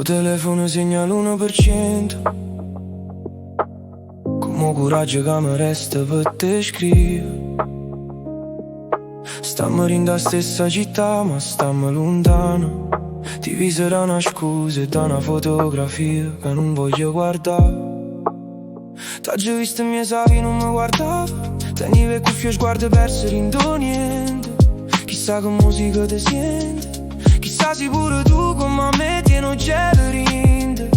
telefono segna l'1%. Comme 'o coraggio che mi resta per te scrivere. Stammo dint' 'a stessa città, ma stammo lontano. Divisa da una scusa e da una fotografia che nun voglio guardà. T'aggio visto in mezzo 'a via, nun mi guardavo. Tenive 'e cuffie 'o sguardo perso dint' 'o niente. Chissà che musica ti siente. Chissà se pure tu come me tieni 'o gelo dint.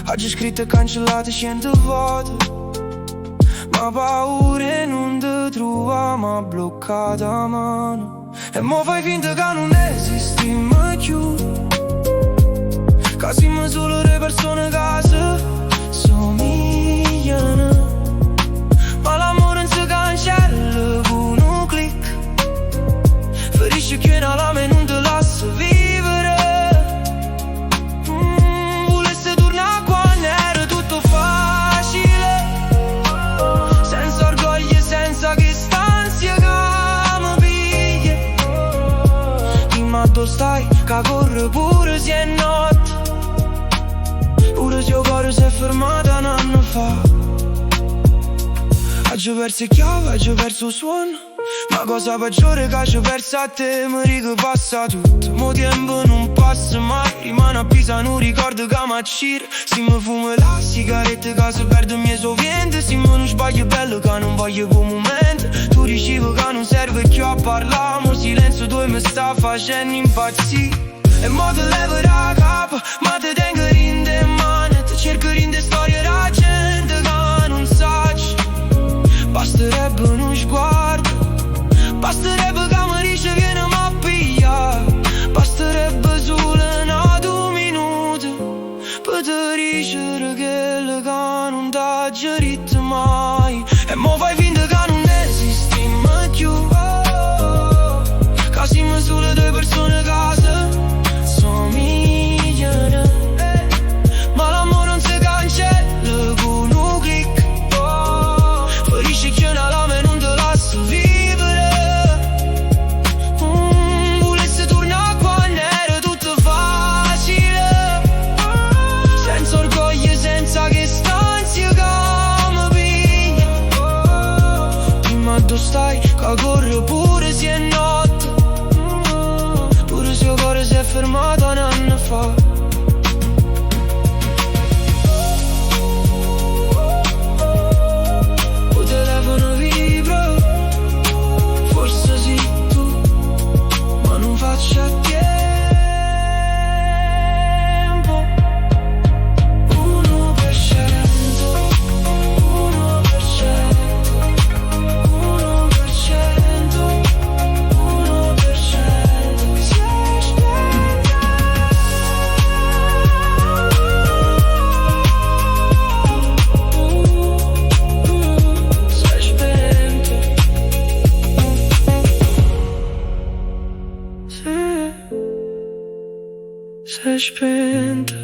Aggio scritto e cancellato 100 vote. Ma paura 'e nun te truvà m'ha bloccato 'a mano. E mo fai finta che nun esistimm chiù. Che siamo solo le persone che si somigliano. Ma l'amore non si cancella con un click. Ferisce che una lama e non te lascia vivere. Vulesse turnà quando era tutto facile. Senza orgoglio, senza chest'ansia che mi piglia. Dimmi addò stai, che corre pure se è notte. Pure se 'o core si è fermato un anno fa. Aggio perso 'e chiave, aggio perso 'o suono. Ma cosa peggiore che aggio perso a te. Mi dico passa tutto, mo tempo non passa mai. Rimane appesa nu ricordo che m'accire. Si mi fumo la sigaretta che si perde in mezzo vento. Si mi non sbaglio bello che non voglio quel momento. Tu dicevi che non serve più a parlare. Ma silenzio tu mi sta facendo impazzire. E mo te levo da capo, ma te tengo in de mani. Ti cerco in de storie da gente che non saccio. Basterebbe uno sguardo. Basterebbe che mi dice vieni a pigliare. Basterebbe solo un minuto per te dicere che che nun t'aggio detto mai. E mo fai finta che nun esistimm chiù. Che siamo solo due persone che si somigliano. Ma l'amore non si cancella con un click. Ferisce che una lama e non te lascia vivere. Volesse tornare quando era tutto facile. Senza orgoglio, senza chest'ansia che mi piglia. Dimmi addò stai, che corre pure se è notte. Pure se 'o core si è fermato un anno fa. O telefono vibra, forse sei tu, ma nun faccio a tempo. 1%, 1%, 1%, 1%. Si è spenta. Si è spento. Si è spenta.